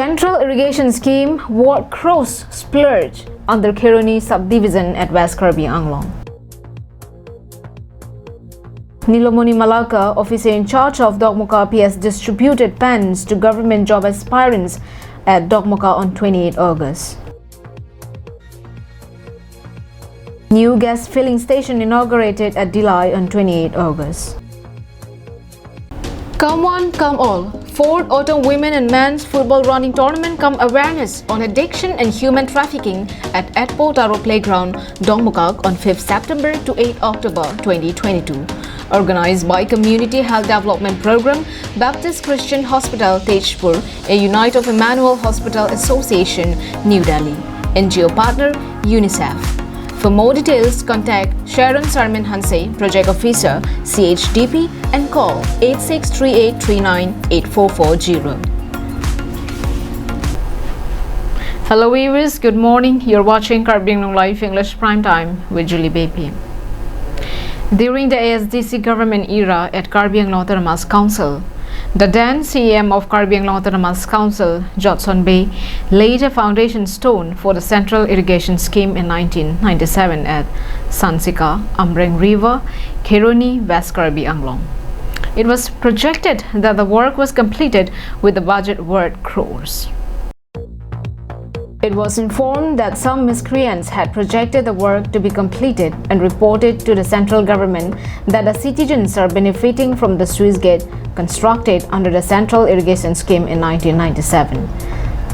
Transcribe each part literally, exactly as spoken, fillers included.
Central Irrigation Scheme, ward crores splurge under Kheroni subdivision at West Karbi Anglong. Nilomoni Malakar, officer in charge of Dokmoka P S, distributed pens to government job aspirants at Dokmoka on twenty-eight August. New gas filling station inaugurated at Dillai on twenty-eight August. Come one, come all. Fourth Autumn Women and Men's Football Running Tournament cum awareness on addiction and human trafficking at Etpo Taro Playground, Dokmoka on fifth September to eighth October twenty twenty-two. Organized by Community Health Development Program, Baptist Christian Hospital, Tezpur, a unit of Emmanuel Hospital Association, New Delhi. N G O partner, UNICEF. For more details, contact Sharon Sarmin Hanse, Project Officer, C H D P, and call eight six three eight three nine eight four four zero. Hello viewers, good morning. You're watching Karbi Anglong Live English Prime Time with Julie Bepi. During the A S D C government era at Karbi Anglong Autonomous Council, the then C E M of Karbi Anglong Autonomous Council, Jotson Bey, laid a foundation stone for the Central Irrigation Scheme in nineteen ninety-seven at Sansika, Amreng River, Kheroni, West Karbi Anglong. It was projected that the work was completed with the budget worth crores. It was informed that some miscreants had projected the work to be completed and reported to the central government that the citizens are benefiting from the sluice gate constructed under the Central Irrigation Scheme in nineteen ninety-seven.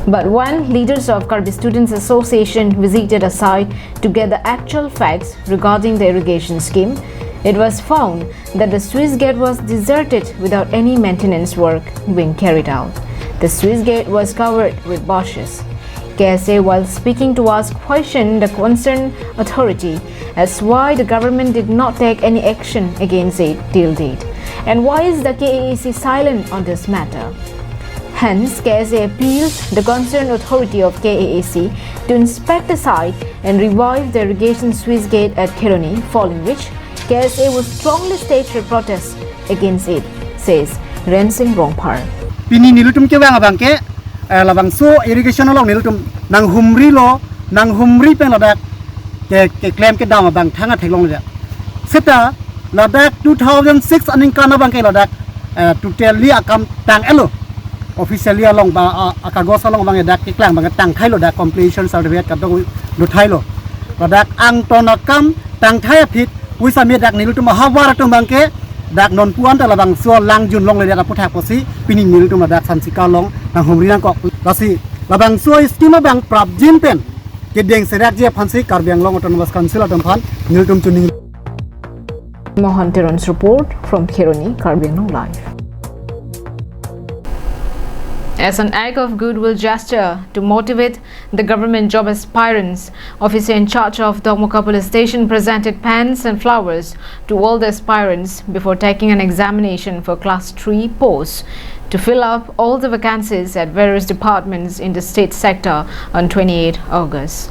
But when leaders of Karbi Students Association visited a site to get the actual facts regarding the irrigation scheme, it was found that the sluice gate was deserted without any maintenance work being carried out. The sluice gate was covered with bushes. K S A, while speaking to us, questioned the concerned authority as why the government did not take any action against it till date. And why is the K A A C silent on this matter? Hence, K S A appealed the concerned authority of K A A C to inspect the site and revive the irrigation sluice gate at Kheroni, following which K S A would strongly state her protest against it, says Rensing Rongphar. Pini nelitum kevang abang ke, eh, labangso irrigation along nelitum nanghumrilo, nanghumri pen ladak ke, keklem kedam abang thang atheklong ladak. Seta ladak two thousand six aningkan abang ke ladak, eh, totally akam tang-etlo. Officially along ba, a, akagos along abang ladak keklang abang tangthailo, dak completion certificate kadokave thailo. Ladak angton akam tangthai aphi, ui sami dak nelitum ahavar atum abang ke dak nonpu anta labangso langjun longle dak aputhak pusi pini nelitum ladak Sansika along nanghumri nangkok. Lasi labangso scheme abang prapjin pen kedeng serakji aphansi Karbi Anglong Autonomous Council atum aphan nelitum chuning. Mohan Teron's report from Kheroni, Karbi Anglong Live. As an act of goodwill gesture to motivate the government job aspirants, officer in charge of Dokmoka Police Station presented pens and flowers to all the aspirants before taking an examination for class three posts to fill up all the vacancies at various departments in the state sector on twenty-eighth August.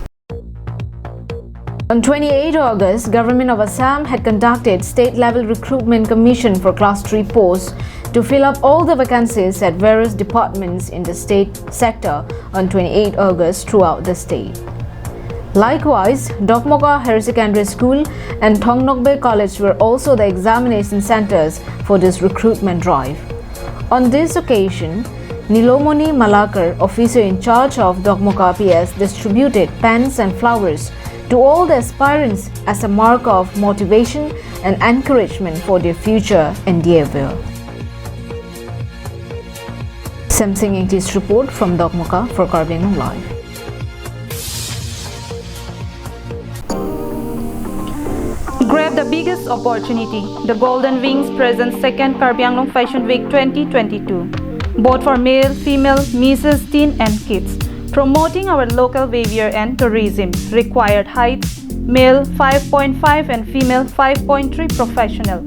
On twenty-eighth August, Government of Assam had conducted state-level recruitment commission for class three posts to fill up all the vacancies at various departments in the state sector on twenty-eighth August throughout the state. Likewise, Dokmoka Higher Secondary School and Thong Nokbe College were also the examination centers for this recruitment drive. On this occasion, Nilomoni Malakar, officer in charge of Dokmoka P S, distributed pens and flowers to all the aspirants as a mark of motivation and encouragement for their future endeavor. Samsing Ingti's report from Dokmoka for Karbi Anglong Live. Grab the biggest opportunity. The Golden Wings presents second Karbi Anglong Fashion Week twenty twenty-two. Both for male, female, misses, teen and kids. Promoting our local behavior and tourism. Required height, male five point five and female five point three professional.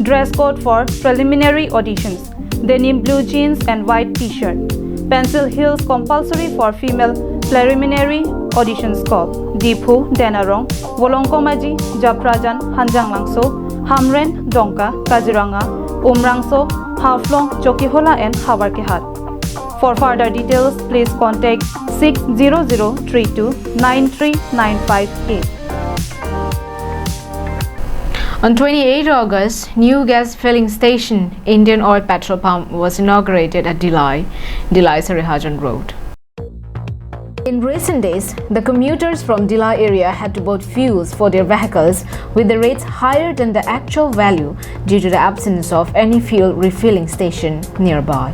Dress code for preliminary auditions. Denim blue jeans and white t-shirt. Pencil heels compulsory for female preliminary auditions call. Diphu, Denarong, Volongkom Aji, Japrajan, Hanjanglangso, Hamren, Dongka, Kaziranga, Umrangso, Haflong, Chokihola and Howraghat. For further details, please contact six zero zero three two nine three nine five eight. On twenty-eight August, new gas filling station, Indian Oil petrol pump, was inaugurated at Dillai, Dillai Sarihajan Road. In recent days, the commuters from Dillai area had to boat fuels for their vehicles, with the rates higher than the actual value due to the absence of any fuel refilling station nearby.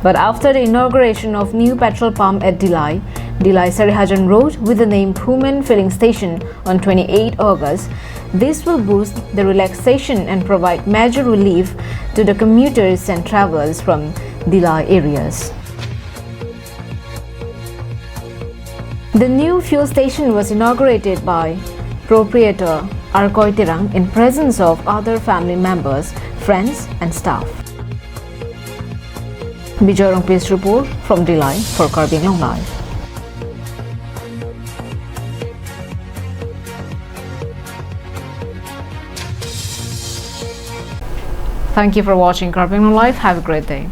But after the inauguration of new petrol pump at Dillai, Dillai Sarihajan Road, with the name Phumen Filling Station, on twenty-eight August, this will boost the relaxation and provide major relief to the commuters and travelers from Dillai areas. The new fuel station was inaugurated by proprietor Arkoi Terang in presence of other family members, friends and staff. Bijoy Rongpi's report from Dillai for Karbi Anglong Live. Thank you for watching Karbi Anglong Live. Have a great day.